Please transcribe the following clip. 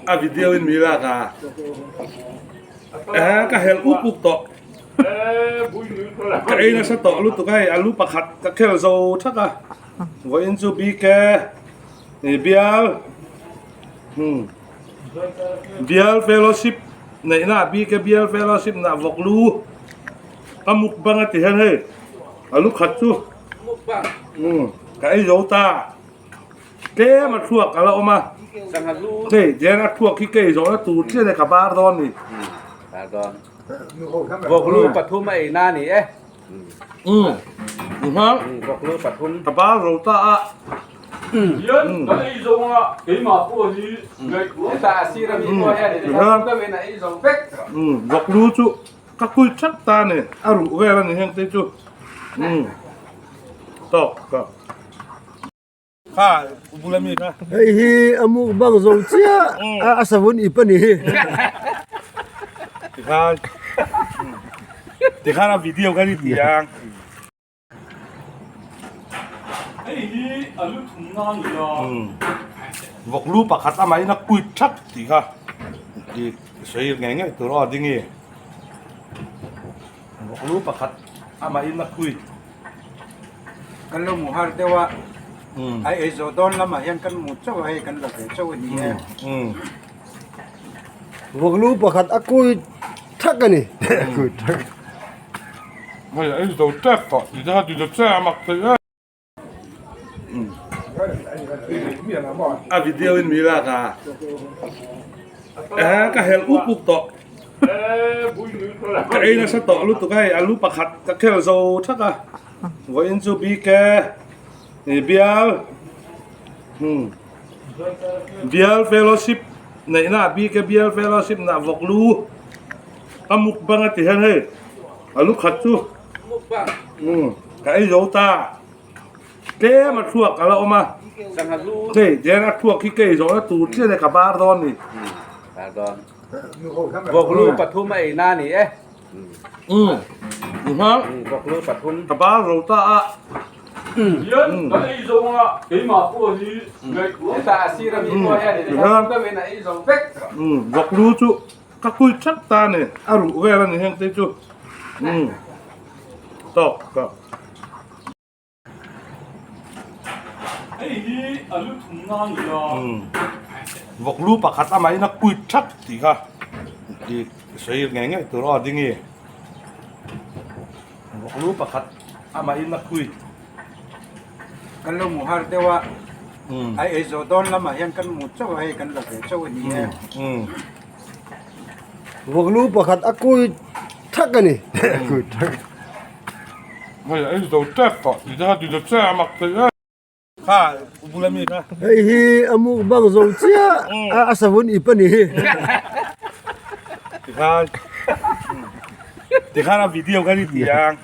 A video in mi lak a eh ka helh up up tawh ka ei nasa tawh lutuk a hei alu pakhat ka khel zo thak a vawiin chu BK bial bial fellowship neihna BK bial fellowship nah vawk lu a mukbang a ti hian hei alu khat chu ka ei zo ta. Tlem a thuak a la awm a, hei tihian a thuak hi kei zawhna tur chiah ania ka bar dawn ni. Bar dawn. Vawklu pathum a ei na ni e. Umm ha. Vawklu pathum. Ka bar ro ta a. Hian kan ei zawng a keimah pawh hi ngaihtuah. Heta a sir ami pawh hian in pathum deuh in a ei zo vek. Umm vawklu chu ka kui thak ta a ni a ruh vel a ni heng te chu. Umm tawk tawk. Hei hi a mukbang zo chiah a a savun ip a ni hi. Tikhan tikhan a video ka ni ti ang. Hei hi a lu thum na a ni a. Vawk lu pakhat amah in a kuit thak tih kha i sawi ngei ngei tur aw ding i. Vawk lu pakhat amah in a kuit. Kan lo hmu har deuh a, a ei zawh dawn lamah hian kan hmu chauh a, hei kan la ve chauh a ni e. Vawk lu pakhat a kui thak a ni, kui thak. Hei a ei zo tep tawh ti te kha ti ta che a mak thei e. A video in mi lak a, eh ka helh up up tawh. Ka ei nasa tawh lutuk a hei alu pakhat ka khel zo thak a vawiin chu BK bial bial fellowship neihna BK bial fellowship nah vawk lu a mukbang a ti hian hei alu khat chu ka ei zo ta tlem a thuak a la awm a hei tihian a thuak hi kei zawhna tur chiah ania ka bar dawn a ni. Vawklu pathum a ei na ni e. Umm ha. Vawklu pathum. Ka bar ro ta a. Hian kan ei zawng a keimah pawh hi ngaihtuah. Heta a sir ami pawh hian in pathum deuh in a ei zo vek. Umm vawklu chu ka kui thak ta a ni a ruh vel a ni heng te chu. Umm tawk tawk. Hei hi a lu thum na a ni a. Vawk lu pakhat amah in a kuit thak tih kha i sawi ngei ngei tur aw ding i. Vawk lu pakhat amah in a kuit. Kan lo hmu har deuh a, a ei zawh dawn lamah hian kan hmu chauh a, hei kan la ve chauh a ni e. Vawk lu pakhat a kuit thak a ni, kuit thak. Hei a ei zo tep tawh ti te kha ti ta che a mak thei e. Kha u bula mi kha. Hei hi a mukbang zo chiah a a savun ip a ni hi. Tikhan tikhan a video ka ni ti ang.